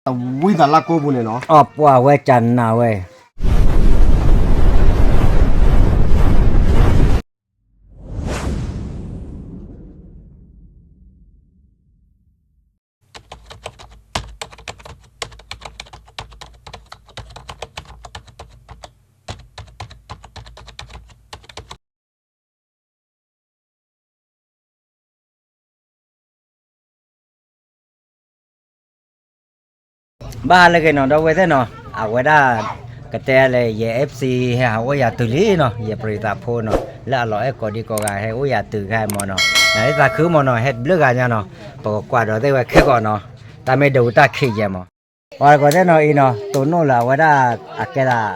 ဝံသးလၢကိးပူၤန့ၣ်နီၤ, အပှၤဝဲကနၣ်ဝဲ ဘၣ်ဟါလၢအဂ့ၤနီၤ ဒီပုၢ်ဝဲၢ်သ့ၣ်နီၤ, အဝဲဒၣ် ကတဲလဲၣ် ယ F C ဟဲဟးအိၣ်ယၤတုၤလံနီၤ, ယပရံသးဖိနီၤ, လၢအလီၤအဲၣ်ကိးဒံကိးဂၤ ဟဲအိၣ်ယၤတုၤခါမၢ်နီၤ, နသးခုမၢ်နီၤ, ဟဲတဘျုးဂၤညါနီၤ, ပကကွၢ်ဒီးသ့ၣ်ဝဲခဲကီးနီၤ, တၢ်မ့ၢ်ဒိးတၢ်ခံးယဲၢ်မၢ်, ပှၤကိးသ့ၣ်နီၤအံၤနီၤ, တိၢ်နီၣ်လၢအဝဲဒၣ် အကဲဒၣ်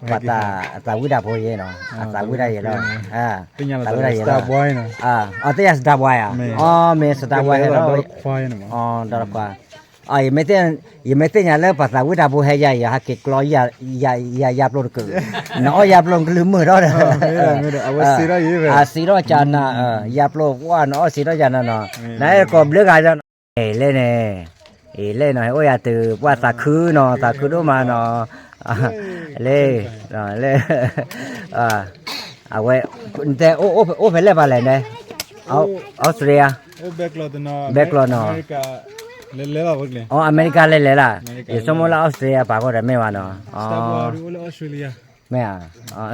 ပှၤသး အသးဝံၣ်တၢ်ဖိယဲၢ်နီၤ, အသးဝံၣ်တၢ်ယဲၢ်လီၤ, သးဝံၣ်တၢ်ယဲၢ်လီၤ, အသ့ၣ်ညါ Star Boy ဧါ, အမ့ၢ် Star Boy ဟဲလီၤ, ဒီး ယမ့ၢ်သ့ၣ်ညါလၢပှၤသးဝံၣ်တၢ်ဖိဟဲယၤအံၤ ဟဲက့ၤကျီ ယၤပျိတကုာ်, နအီၣ်ယၤပျိနကလုၢ်မုာ်ထီၣ်ဒီး, အစံးထီၣ်ကနၤ, ယၤပျိဝါ နအီၣ်စံးထီၣ်ယၤနီၤနီၤ, နအဲၣ်ကိးဘျုးဂၤနီၤ, အလဲၣ်န့ၣ်, အလဲၣ်နီၤ ဟဲအိၣ်ယၤတုၤ ပှၤသးခုနီၤ သးခုဒိၣ်မးနီၤ, လၢ လၢ အဝဲ နတဲ အိၣ်ဖဲလဲၣ်ပာ်လဲၣ်န့ၣ်, Australia, ဘဲကျီနီၤ, အမဲရကၤလဲၤလဲၤလၢ်, ယဆိကမိၣ်လၢ Australia ပာ်ဃီဒီးမ့ၢ်ဘၣ်နီၤ, မ့ၢ်ဧါ,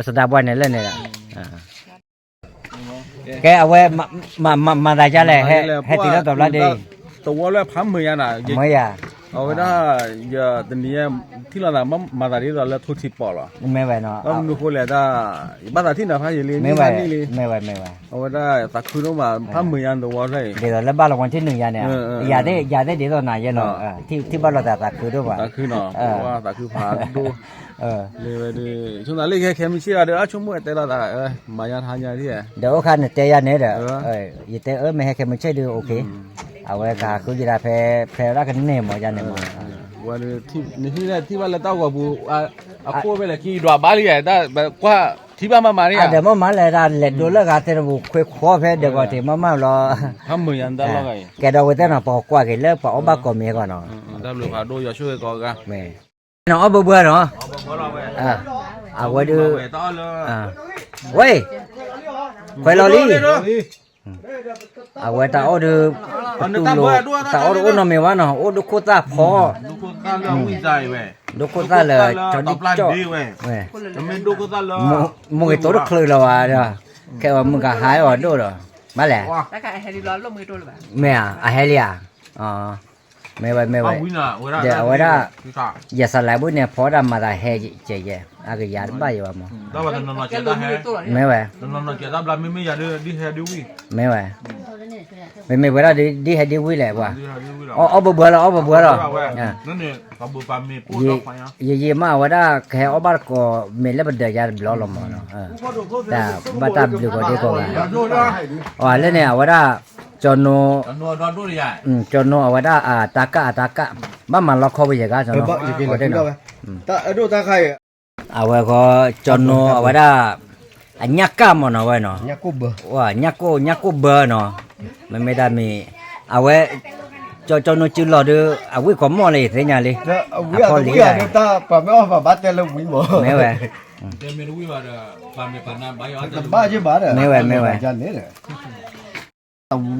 Star Boy န့ၣ်လၢန့ၣ်ဒီး ကဲ အဝဲ မၤသးဒ်လဲၣ်, ဟဲတုၤလၢတဘျီဒီး, သဝီလၢဖးမုာ်ယါနီၤ, မ့ၢ်ဧါ, အဝဲဒၣ် ယတနံၤယဲ ထံၣ်လိာ်သး မၤသးဒ်သိးလၢထိထံပီၣ်လီၤ, မ့ၢ်ဝဲနီၤ, ဘၣ်မနုၤဃိလဲၣ်ဒၣ်, ယဘၣ်သးထံၣ်နၤဖးယံာ်လံ, မ့ၢ်ဝဲ, မ့ၢ်ဝဲ, မ့ၢ်ဝဲ, အဝဲဒၣ်သးခုဒိၣ်မး ဖးမုာ်ယါသဝီဖျၢၣ်အံၤ, ဒ်သိးလၢဘၣ်လီၤဝဲထံၣ်နုာ်ယါန့ၣ်, ယၤသ့ၣ်ဒ်သိးနၤယဲနီၤ, ထံၣ်ဘၣ်လိာ်သးသးခုဒိၣ်မး, သးခုနီၤ, သးခုဖးဒိၣ် လၢဝဲဒၣ် ဆိသးလၢယဟဲခဲမုၢ်ဆ့ၣ်ဒီး အဆိကမိၣ်တဲလိာ်သး မၤညါထါညါဒ်, ဒီးအိၣ်ခါနတဲယၤန့ၣ်ဒီး, ယတဲအၢ မ့ၢ်ဟဲခဲမုၢ်ဆ့ၣ်ဒီး okay, အဝဲကဟးဃုယဒၣ်ဖဲ ဖဲဒၣ်ကန့ၢ်မၢ်ယါန့ၣ်မၢ်, နဟံၣ်ထံၣ်ဘၣ်လၢတၢ်ဂီၤပူၤ, အခိၣ်ဖဲလဲၣ်ခံဒွးဘၣ်လံယါ, ကွၢ်ထံၣ်ဘၣ်မးမးန့ၣ်, ဒီးမ့ၢ်မၤလဲၣ်ဒၣ် လဲၤဒိလၢဂၤသ့ၣ်တပူၤ ခွဲခွီဖဲဒဲးကီးတ့ၢ်မးမးလီၤ, ဖးမုာ်ယါတၢ်လီၢ်ဂၤအံၤ, ကဲဒီးဝဲသ့ၣ်နီၤ ပကကွၢ်က့ၤလၢပှၤအိၣ်ဘၣ်ကိးမံၤအဂီၢ်နီၤ, တၢ်ဘျုးဖးဒိၣ် ယွၤဆိၣ်ဂ့ၤကိးဂၤ နီၤ အီၣ်ဘၢဘှါနီၤ, အဝဲဒၣ်, ဝဲ, ခွဲးလီၤလံ, အဝဲတၢ်အီၣ်ဒုး, တၢ်အီၣ်ဒုးအိၣ်နီတမံၤဘၣ်နီၤ, အိၣ်ဒိၣ်ခိၣ်သၣ်ဖီ, ဒိၣ်ခိၣ်သၣ်လၢကၠီဒံကၠီၣ်, မိၢ်ဂ့ၤတိၢ်တချုးလၢၤဘၣ်ဒီး, ခဲအံၤမုၢ်ကဟါအီၤဒိၣ်ဒီး, ဘၣ်လဲၣ်, မ့ၢ်ဧါ, အဟဲလံဧါ မ့ၢ်ဝဲ မ့ၢ်ဝဲ, ဒီးအဝဲဒၣ်, ယစလၢဘုၣ်န့ၣ် ဖီဒၣ်မၤသးဟဲကဲယဲ, အကယၤတဘၣ်ယဲဘၣ်မး, မ့ၢ်ဝဲ, မ့ၢ်ဝဲ, မ့မ့ၢ်ဝဲဒၣ်ဒ်ဟဲဒ်ဝံၤလဲၣ်ပှၤ, အီၣ်ဘၢဘှါလီၤ အီၣ်ဘၢဘှါလီၤ, ယယံာ်မးအဝဲဒၣ်ကဟဲအီၣ်ဘၣ်တကိး မ့ၢ်လၢပဒၢးယါတဘျီလီၤမး, တၢ်ဘၣ်တၢ်ဘျုးကိးဒံကိးဂၤ, အီၤလၢန့ၣ် အဝဲဒၣ်, ကၠီနိ, ကၠီနိအဝဲဒၣ်အတၢ်ကၣ်အတၢ်ကၣ်, ဘၣ်မၤလီခီပယဲၢ်ဂၤ, အဝဲဃီ, ကၠီနိအဝဲဒၣ်, အညၣ်ကၣ်မးနီၤဝဲနီၤ, ညၣ်ကိၣ် ညၣ်ကိၣ်ဘၢနီၤ, မ့မ့ၢ်တၢ်မံၤ, အဝဲ, ကၠီနိစုလီၤဒီး အဝံၣ်ကီးမီၢ်လၢယသ့ၣ်ညါလံ, အဖီလံ, မ့ၢ်ဝဲ, မ့ၢ်ဝဲ မ့ၢ်ဝဲ,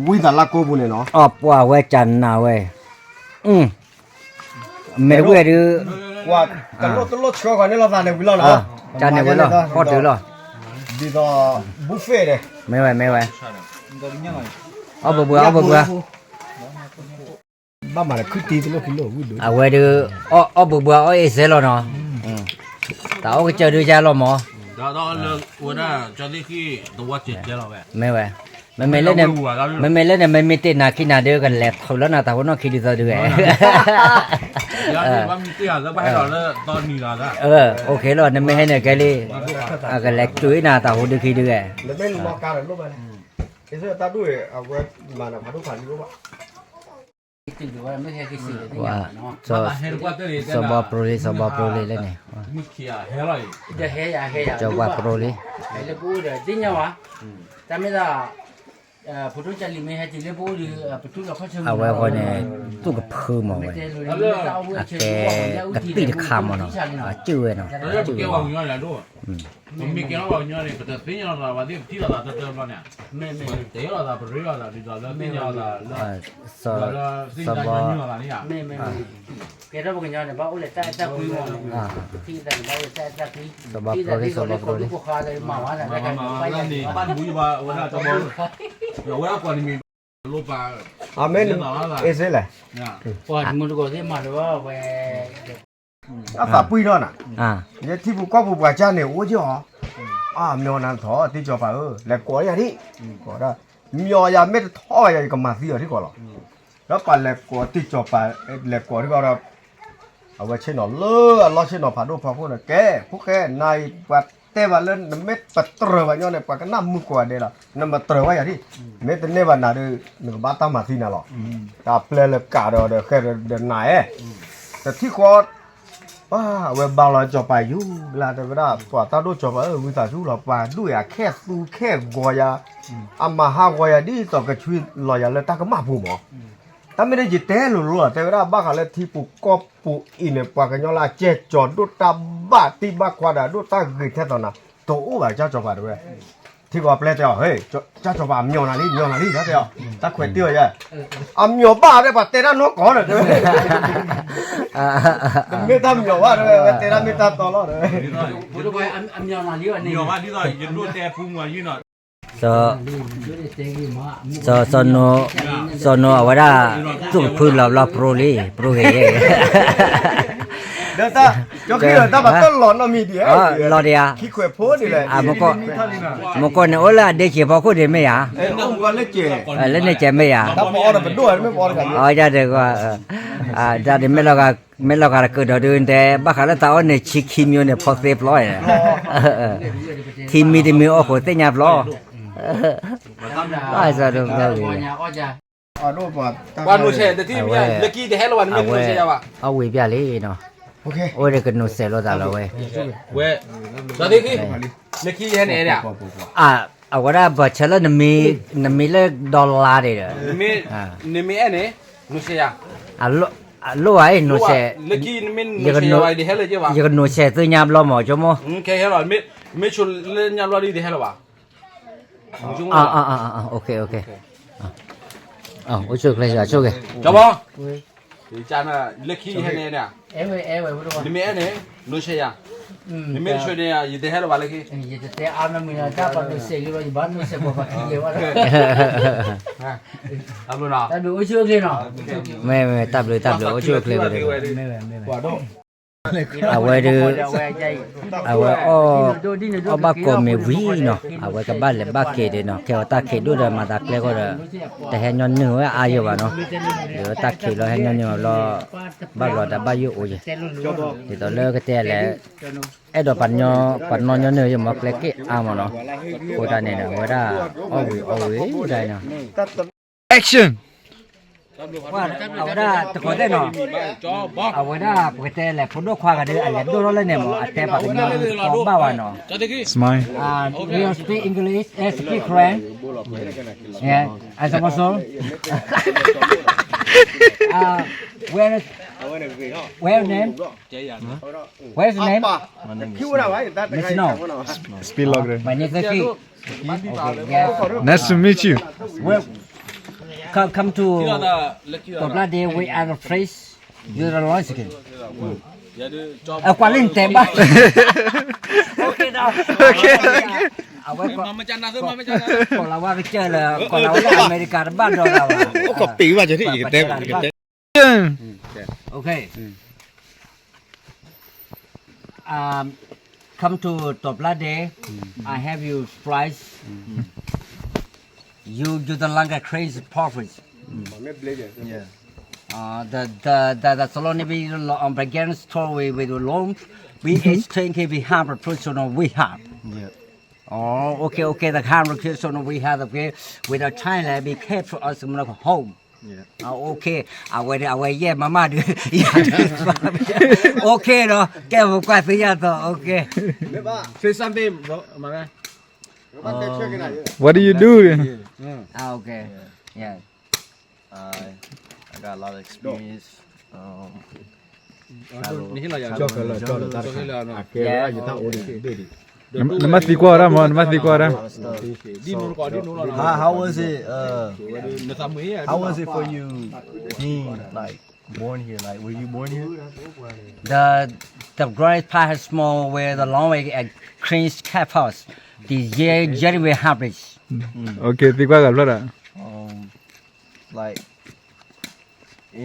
ဝံသးလၢကိးပူၤန့ၣ်နီၤ, အီၣ်ပှၤဝဲကနၣ်ဝဲ, မ့ၢ်တဝံၣ်ဒုး, ကန့ၣ်ဝဲလီၤ, ဖီတုၤလီၤ, မ့ၢ်ဝဲ မ့ၢ်ဝဲ, အီၣ်ဘၢဘှါ အီၣ်ဘၢဘှါ အဝဲဒုး, အီၣ်ဘၢဘှါအီၣ်အ့ၣ်စဲလီၤနီၤ, တၢ်အီၣ်ကစၢၢ်ဒုးယါလီၤမး, မ့ၢ်ဝဲ, မ့မ့ၢ်လၢန့ၣ်, မ့မ့ၢ်လၢန့ၣ် မ့မ့ၢ်တ့ၢ်နၤခံနၤဒုး ကလဲၤထီၣ်လၢနၤတၢ်ဟိနီၣ်ခံဒုးသီဒုးဝဲ, အိၣ်ခ့လီၤ နမ့ၢ်ဟဲန့ၣ်ကဲလံ, အကလဲၤကၠိနၤတၢ်ဟိဒုးခံဒုးဝဲ, စီၤဘီပြူလံ စီၤဘီပြူလံလၢန့ၣ်, စီၤဘီပြူလံ, တၢ်မ့ၢ်ဒၣ်, ဖိဒိၣ်ကၢ်လံၤမ့ၢ်ဟဲတုၤလၢပအိၣ်ဒီး ပထူလီၤခီၣ်ဆၢအဝဲအဃိန့ၣ် သူၣ်ကဖုမးဝဲ အကဲကသံၣ်တခါမးနီၤ အစုၣ်ဝဲနီၤ မ့ၢ်ကဲလီၤပှၤကညီန့ၣ် ပတသ့ၣ်ညါလီၤသး ပှၤသ့ၣ်ပထံၣ်လိာ်သးတၢ်တၢ်ဘျီန့ၣ် မ့ၢ်မ့ၢ် ပတဟ့ၣ်လိာ်သး ပရ့လိာ်သး ဒ်သိးလၢသ့ၣ်ညါလိာ်သးလၢ စီၤဘီ မ့ၢ်မ့ၢ် ကဲထီၣ်ပှၤကညီန့ၣ် ဘၣ်အိၣ်လၢတၢ်အဲၣ်တၢ်ကွံမး ထံၣ်သးန့ၣ် ဘၣ်အိၣ်လၢတၢ်အဲၣ်တၢ်ကွံ စီၤဘီပြိလံ စီၤဘီပြိလံ ဘၣ်န့ၣ် ဘၣ်တဘူယဘၣ်ဝဲဒၣ် အဝဲဒၣ်ကွၢ်န့ၣ်မ့ၢ် အမ့ၢ်န့ၣ် အ့စ့လဲၣ် ပှၤမုၢ်တကိးသ့ၣ်မၤလၢဝဲ အသးပှံၢ်ထီၣ်နၤ ယထံဖိကီၢ်ဖိပှၤကၢ်န့ၣ် အိၣ်က့ၤအီၤ အါ မျီနၤထီၣ် တံၢ်စီၤပၤဧၢ လဲၤကိးယၤဒံး ကိးဒၣ် မျီယၤမ့ၢ်တထီၣ်ဘၣ်ယၤ ယကမၤသံအီၤထံကီၢ်လီၤ ဒီးပှၤလဲၤကိးတံၢ်စီၤပၤ လဲၤကိးထံကီၢ်ဒီး အဝဲဆ့ၣ်နီၤလၢအလီၢ်ဆ့ၣ်နီၤဖးဒိၣ်ဖီခိၣ်န့ၣ် ကဲ ဖိၣ်ဃဲ နၤအံၤပှၤတဲဘၣ်လၢနမ့ၢ်ပတြၢၤဘၣ်ညီန့ၣ် ပှၤကနၣ်မုာ်ကိးဂၤဒဲးလီၤ နမတြၢၤဝဲယၤဒံး မ့ၢ်တန့ၢ်ဘၣ်နၤဒီး နကဘၣ်တၢ်မၤသံနၤလီၤ တၢ်ပျဲလၢကးဒီးဒီးဃဲဒီးနၤအဲၣ် တထံၣ်ဃီ အဝဲဘၣ်လီၤစီၤပၤယူၤလၢတဲဝဲဒၣ် ပှၤတၢ်ဒိၣ်စီၤပၤဧၢ ဝံသးစူၤလီၤ ပှၤဒူၣ်အံၤအခဲသူခဲဂီၤယၤ အမၤဟးဂီၤယၤဒ်သိးကဆှံလီၤယၤလၢတၢ်ကမၣ်ပူၤမး တၢ်မ့ၢ်ဒ်ယတဲလိၤလိၤလီၤ တဲဝဲဒၣ်ဘၣ်ဃးလၢထံပူၤကီၢ်ပူၤအံၤန့ၣ် ပှၤကညီလၢအကဲကၠီၤဒိၣ်တၢ်ဘၣ်တံၢ်ဘၣ်ခွါဒီး ဒိၣ်တၢ်ဂ့ၤထဲသိးနၤ တအိၣ်ဘၣ်ကၠၢ်စီၤပၤတဲဝဲ ထံကီၢ်ပျဲတဲအီၤ ဟဲ ကၠၢ်စီၤပၤအမျီၢ်နၤလံ မျီၢ်နၤလံ တဲအီၤ တၢ်ခွဲးတ့ၢ်အီၤယဲ အမျီၢ်ဘၣ်ဒီး ပှၤတဲတၢ်နီၢ်ကီၢ်ဒီး တမ့ၢ်တၢ်မျီၢ်ဘၣ်ဒီး ဝဲတဲတၢ်မ့ၢ်တၢ်တီလီၤဒီး စီၤ စီၤနိ စီၤနိအဝဲဒၣ် သူၣ်ကဖုလီၤဘျီပြိလံ ပြိဂ့ၤဂ့ၤ ဒီးတၢ် ကၠီခံဒီးတၢ်ဘၣ်တၢ်လီၤနီတမံၤဒံး လီၤဒံးဧါ မကီၢ်န့ၣ်အိၣ်လၢအဒ့ဆံးဖီခိၣ်ဒံးမ့ၢ်ဧါ လၢန့ၣ်ကဲမ့ၢ်ဧါ အီယၤဒဲး တၢ်ဒ်မ့ၢ်လီၤဂာ်တကုာ်ဒီးဒုးတဲ ဘၣ်ဃးလၢတၢ်အီၣ်န့ၣ် ဆံခံမျိုးန့ၣ် ဖီသ့ဖျီ ထံမံတမံအီၣ်ဃိးသ့ၣ်ညါဖျီ ဘၣ်ဆၣ်ဒိဘျီဂ့ၤ ပှၤနိးဆဲးတထံၣ်မံၤ လၢခံတဟဲလၢၤဘၣ် နမ့ၢ်နိးဆဲးယၤဘၣ် အဝံၤပျၢ်လံနီၤ အိၣ်ဒီးကနိးဆဲးလိာ်သးလီၤဝဲ ဝဲ လၢခံယဟဲန့ၣ် အဝဲဒၣ်ဘၣ်ဆၣ်လၢ နမ့ၢ်လၢ dollar န့ၣ်ဒီး နမ့ၢ်အဲၣ်န့ၣ် နိးဆဲးယၤ အလိၣ်ဧါ နိးဆဲး လၢခံနမ့ၢ်နိးဆဲးယၤဘၣ် ယကနိးဆဲးသုညါဘျီမး ကၠိမိၣ် မ့ၢ်ဆိလၢညါဘျီဒ်ယဟဲလၢၤဘၣ် အိၣ်ဆိၣ်ချ့ ဆိၣ်ဂ့ၤ ကၠီဘီ လၢခံယဟဲန့ၣ် နမ့ၢ်အဲၣ်န့ၣ် နိးဆဲးယၤ နမ့ၢ်တဆိန့ၣ် ယတဟဲလၢၤဘၣ်လၢခံ တၢ်ဘျုး တၢ်ဘျုး အိၣ်ဆိၣ်ချ့နီၤ မ့ၢ် မ့ၢ် တၢ်ဘျုး တၢ်ဘျုး အိၣ်ဆိၣ်ချ့ဝဲဒၣ် အဝဲဒုး အဝဲအီၣ် အီၣ်ဘၣ်ကိးမံၤဝံၤနီၤ အဝဲကဘၣ်လဲၤဘၣ်က့ၤဒံးနီၤ ခဲအီၤတၢ်ခံးဒိၣ်ဒီးမၤသးကျဲဃိဒီး တဟဲညီနုၢ်ဝဲအါယိာ်ဘၣ်နီၤ ဒီးတၢ်ခံးလီၤဟဲညီနုၢ်ဘၣ်ဘျီ ဘၣ်ဘျီတၢ်ဘၣ်ယိၣ်အိၣ်ယဲၢ် ဒ်သိးလၢကတဲလဲၣ် အဲၣ်ဒိးပှၤနီၢ်ညီနုၢ်ယဲၢ်မ့ၢ်ကျဲက့ၣ်အါမးနီၤ အဃိသတးန့ၣ် အဝဲဒၣ် အီၣ်ဝံၤအီၣ်ဝံၤဒၣ်နီၤ Action အဝဲဒၣ်တကိးသ့ၣ်နီၤ အဝဲဒၣ်ပကတဲလဲၣ် ဖိဒိၣ်ခွါဂၤဒုး အလဲၤဒိၣ်ထီၣ်လၢန့ၣ်မး အတဲပှၤကညီကီဘၣ်ဝဲနီၤ Smile. You speak English, eh, speak Karen. Yeah, as a person. Uh, where, where your name? Where's your name? Misno. Speak Logre. My name is Zaki. Okay, yes. Nice to meet you. Well, come, come to Toplade, we are the place. You the Lord again. အကွာလင့်တဲဘၣ် Okay, okay. အဝဲ ကိးလီၤဝဲကစၢၢ်လၢ ကိးလီၤဝဲလၢအမဲရကၤတဘၣ်ဒီးလီၤ အိၣ်ကီးပ့ၤဘၣ်ကတဲ ယကတဲ Okay. Um, come to Toplade. I have you surprise. You, you the longer crazy profits. Yeah. Uh, the, the, the, the Salon we on begin story with the loan. We exchange it, we have a personal we have. Yeah. Oh, okay, okay. The conversation we have, okay, with the China, be careful us home. Yeah. Oh, okay. အဝဲ အဝဲ yeah, မမ dude. Okay နီၤ ကဲ ပကွၢ်သ့ၣ်ညါသိး okay. Say something, bro. Um, What do you do? Ah, okay. Yeah. I I got a lot of experience. Um, travel, travel in the jungle. Yeah. နမ့ၢ်သံကွၢ်ဝဲဒၣ်မး, နမ့ၢ်သံကွၢ်ဝဲဒၣ်. A lot of stuff. So, how, how was it? Uh, how was it for you being like born here? Like, were you born here? The the great part is small where the long way and clean cat house. The year January harvest. Okay, သံကွၢ်ဂၤဖျၢၣ်ဒီး. Um, like,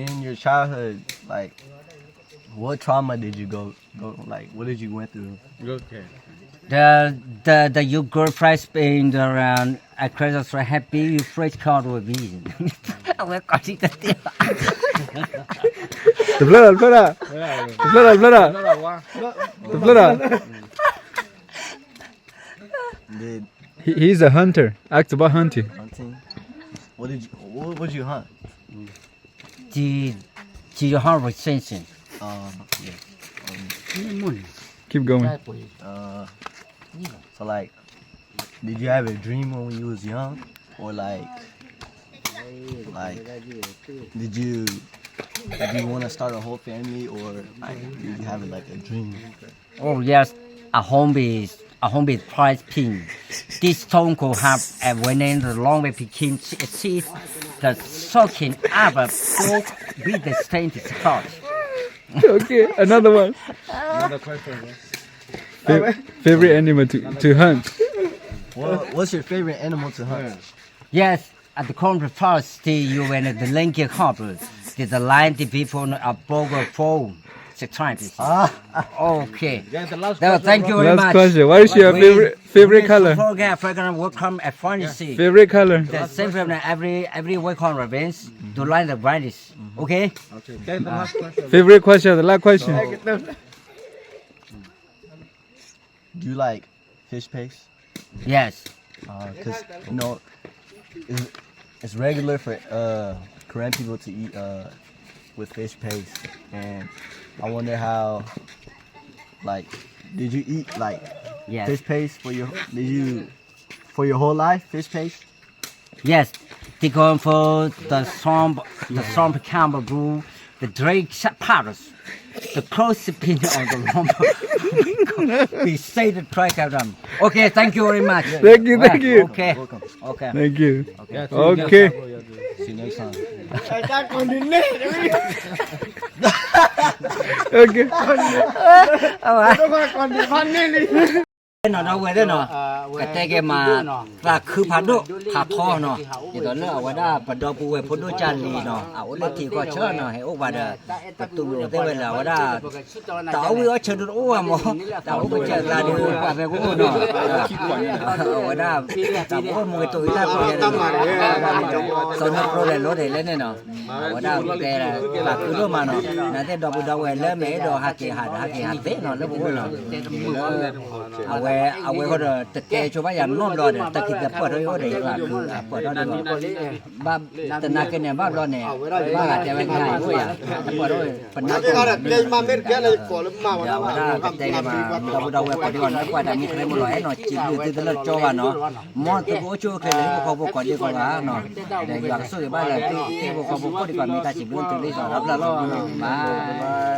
in your childhood, like, what trauma did you go go like? What did you went through? Okay. The the the you girlfriend spend around a Christmas so happy you first call with me. အဝဲကီၢ်စံတသ့ဘၣ်. တဖျၢၣ်ဒီး တဖျၢၣ်ဒီး တဖျၢၣ်ဒီး တဖျၢၣ်ဒီး တဖျၢၣ်ဒီး. Did He, he's a hunter. Ask about hunting. Hunting. What did you What would you hunt? Did Did you hunt with Simpson? Uh, yeah. Um, Keep going. Uh, so like, did you have a dream when you was young, or like, like, did you did you want to start a whole family, or like, did you have like a dream? Oh yes, a home is a home is prize pin. This stone could have a winning the long way became sees the soaking up a book with the same thought. Okay, another one. Another question. Favorite animal to to hunt. What, what's your favorite animal to hunt? Yes, at the corner first, you went at the Lincoln Harbor. Did the line the people a boat phone? Six times. Ah. Okay. Thank you very much. Last question. What is your favorite favorite color? Forget, forget, welcome at Frenzy. Favorite color? The same from every every welcome events to line the brightest. Okay. Okay. That's the last question. Favorite question. The last question. Do you like fish paste? Yes. Uh, 'cause, you know, it's, it's regular for, uh, Karen people to eat, uh, with fish paste. And I wonder how, like, did you eat, like, Yes. fish paste for your, did you, for your whole life, fish paste? Yes, they go for the swamp, the swamp camel brew, the drake shaparas, the close pin on the lumber. We say the track of them. Okay, thank you very much. Thank you, thank you. Okay, okay. Thank you. Okay. See you next time. Okay. နီၤ ဒီးဝဲသ့ၣ်နီၤ ကတဲက့ၤမး သးခုဖးဒိၣ်ဖးထီနီၤ, ဒ်သိးလၢအဝဲဒၣ်ပဒီပုၢ်ဝဲၢ်ဖိဒိၣ်ကၢ်လံၤနီၤ အအိၣ်လၢထံကီၢ်ဆၢနီၤ ဟဲအိၣ်ဘၣ်ဒီး ပတူၢ်လိာ်သ့ၣ်ဝဲလၢအဝဲဒၣ် တၢ်အီၣ်ဝံၣ်အီၣ်ဆၢဒုးတအိၣ်ဘၣ်မး, တၢ်အိၣ်ကစၢ်သးဒုး ပှၤဖဲကအိၣ်နီၤ, အဝဲဒၣ် တၢ်အိၣ်မူကတိၤအံၤတၢ်ကိးယဲၢ်န့ၣ်, စီၤနီၢ်ကျိလဲၤလိၤန့ၣ်လဲၣ်န့ၣ်နီၤ အဝဲဒၣ်တဲ သးခုဒိၣ်မးနီၤ, နာ်သက့ဒီပုၢ်ဒီဝဲၢ်လၢမ့ၢ်အဲၣ်ဒိးဟးက့ၤဟးဒီးဟးက့ၤဟးသ့နီၤ လၢပအိၣ်နီၤ, အဝဲ အဝဲဃီဒီးတကဲဆိဘၣ်ယၤနီတဘျီဒီး တၢ်ခံသပှၢ်ထီၣ်ယအိၣ်ဒီးယသးခုအပှၢ်ထီၣ်န့ၣ်လီၤ, ဘၣ်တနာ်က့န့ၣ် ဘၣ်ဘျီန့ၣ် ဘၣ်ဂၤတဲဝဲကဟဲအိၣ်ယၤ ပှၢ်ထီၣ် ပနၢ် ဒီးအဝဲဒၣ်ကတဲက့ၤမး ဒီပုၢ်ဒီဝဲၢ်ကိးဒံကီး နကွၢ်တၢ်မူခရံာ်မုၢ်လီၤ အဲၣ်နီၤ စံးဘျုးသုတလၢကၠီဘၣ်နီၤ, မ်သုကအိၣ်ဆူၣ်အိၣ်ချ့လၢဟံၣ်ဖိဃီဖိကိးဒံကီးဘၣ်နီၤ, ဒီးယွၤကဆိၣ်ဂ့ၤဘၣ်လၢသုဟံၣ်ဖိဃီဖိကိးဒံကီး မ့ၢ်တၢ်စံးဘျုးသုလၢစီၤဒီဖျၢၣ်လီၤ, bye.